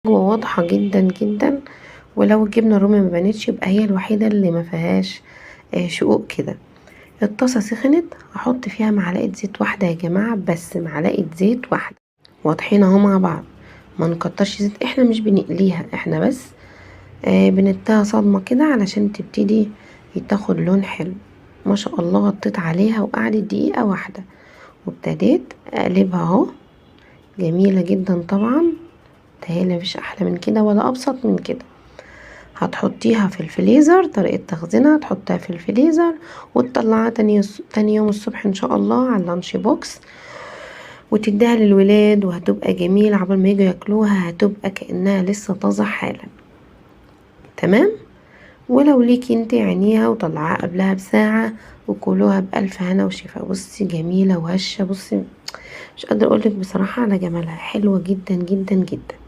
واضحة جدا جدا. ولو الجبنة الرومي ما بانتش يبقى هي الوحيدة اللي ما فيهاش شقوق كده. الطاسة سخنت، هحط فيها معلقة زيت واحدة يا جماعة، بس معلقة زيت واحدة. واضحين اهو مع بعض، ما نكترش زيت، احنا مش بنقليها، احنا بس بنديها صدمة كده علشان تبتدي تاخد لون حلو. ما شاء الله غطيت عليها وقعدت دقيقة واحدة، وابتديت اقلبها اهو. جميلة جدا طبعا، تهيألي مفيش احلى من كده ولا ابسط من كده. هتحطيها في الفريزر، طريقة تخزينها تحطها في الفريزر وتطلعها تاني يوم الصبح ان شاء الله على ال lunch box، وتديها للولاد، وهتبقى جميلة. عقبال ما يجوا ياكلوها هتبقى كأنها لسه طازة حالا. تمام. ولو ليكي انت عينيها وطلعها قبلها بساعة وكلوها بألف هنا وشفا. بصي جميلة وهشة، بصي مش قادرة اقولك بصراحة على جمالها، حلوة جدا جدا جدا.